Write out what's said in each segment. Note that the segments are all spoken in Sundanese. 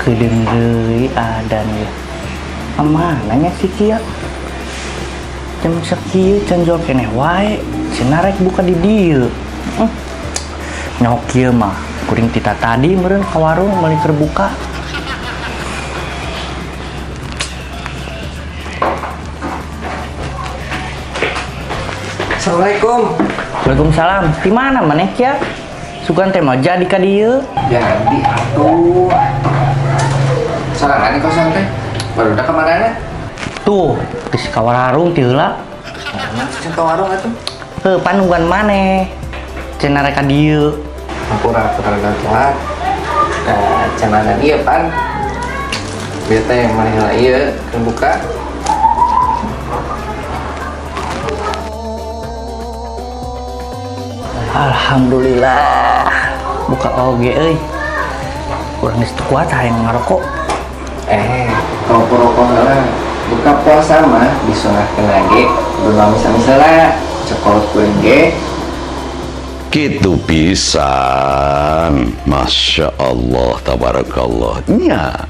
Kedeung deui adan ya. Kamana nya si Kia? Jam sakieu can jual keneh wae. Cenah rek buka di dieu. Nyok kieu mah kuring tita tadi meureun ka warung meuli keur buka. Assalamualaikum. Waalaikumsalam. Di mana maneh Kia? Sugan teh mah jadi ka dieu. Jadi atuh. Sorangan kosong teh. Baru udah kemana? Tuh, geus ka warung ti heula. Mana sih ka warung atuh? Heuh, panungguan maneh. Cenah rek ka dieu. Hampura pura telat. Nah, cenah ieu pan. Bete maneh heula ieu keur buka. Alhamdulillah. Buka oge euy. Kurang geus teu kuat hayang ngarokok. Rokok-rokok heula. Buka puasa mah disunahkeun lagi kudu amis-amis heula. Cekolot kuring ge. Gitu pisan. Masya Allah, tabarakallah. Nya.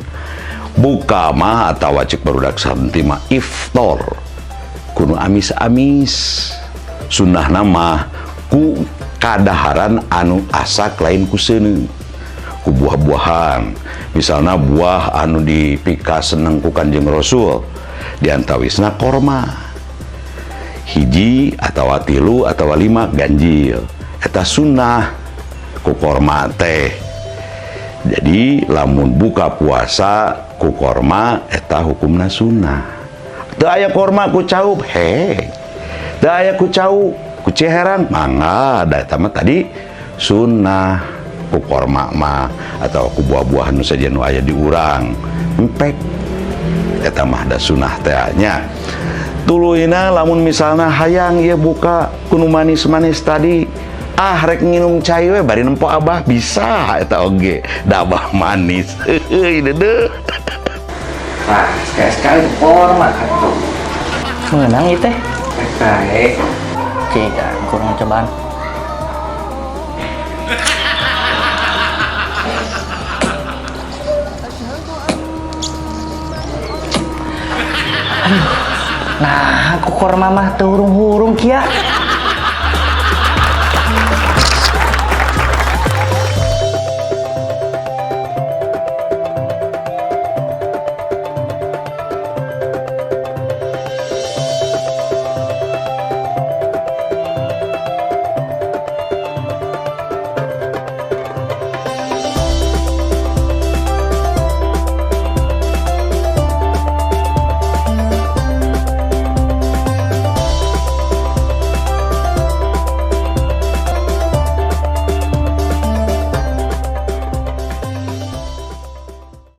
Buka mah atawa cek barudak santi mah iftar. Kudu amis-amis. Sunnahna mah ku kadaharan anu asak lain ku seuneu. Ku buah-buahan. Misalnya buah anu dipika seneng ku Kanjeng Rasul. Diantawisna korma. Hiji atawa 3 atawa 5 ganjil. Eta sunnah ku korma teh. Jadi lamun buka puasa ku korma eta hukumna sunnah. Teu aya korma ku caup, he. Teu aya ku cau ku ciherang mangga, da eta mah tadi sunnah ku korma mah atau ku buah-buahan nu sejen nu aya di urang. Empek eta mah da sunnah teh nya. Tuluyna lamun misalna hayang ieu buka ku nu manis-manis tadi, ah rek nginum cai we bari nempo abah bisa eta oge, da abah manis. Heueuy deudeuh. Nah, sekali-sekali korma atuh. Meunang ieu teh. Rek bae. Cik, kurang cobaan. Aduh. Nah, aku korma mah teu hurung-hurung kia.